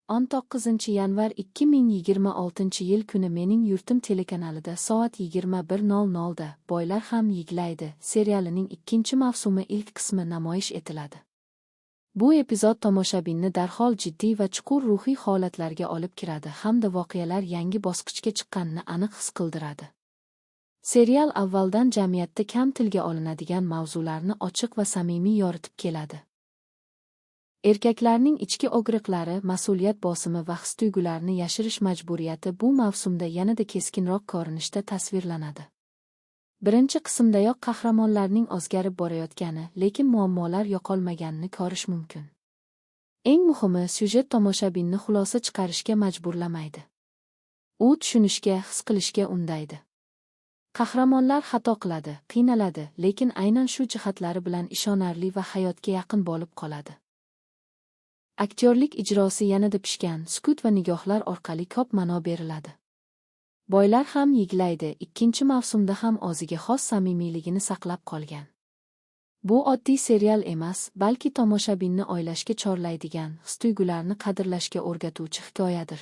19 yanvar 2026 yil kuni Mening yurtim telekanalida soat 21:00 da "Boylar ham yig'laydi" serialining ikkinchi mavsumi ilk qismi namoyish etiladi. Bu epizod tomoshabinni darhol jiddiy va chuqur ruhiy holatlarga olib kiradi hamda voqealar yangi bosqichga chiqqanini aniq his qildiradi. Serial avvaldan jamiyatda kam tilga olinadigan mavzularni ochiq va samimiy yoritib keladi. Erkaklarning ichki og'riqlari, mas'uliyat bosimi va his-tuyg'ularni yashirish majburiyati bu mavsumda yanada keskinroq ko'rinishda tasvirlanadi. Birinchi qismdayoq qahramonlarning o'zgarib borayotgani, lekin muammolar yo'qolmaganini ko'rish mumkin. Eng muhimi, syujet tomoshabinni xulosa chiqarishga majburlamaydi. U tushunishga, his qilishga undaydi. Qahramonlar xato qiladi, qiynaladi, lekin aynan shu jihatlari bilan ishonarli va hayotga yaqin bo'lib qoladi. Aktyorlik ijrosi yanada pishgan, sukut va nigohlar orqali ko'p ma'no beriladi. "Boylar ham yig'laydi" ikkinchi mavsumda ham o'ziga xos samimiyligini saqlab qolgan. Bu oddiy serial emas, balki tomoshabinni o'ylashga chorlaydigan, his-tuyg'ularni qadrlashga o'rgatuvchi hikoyadir.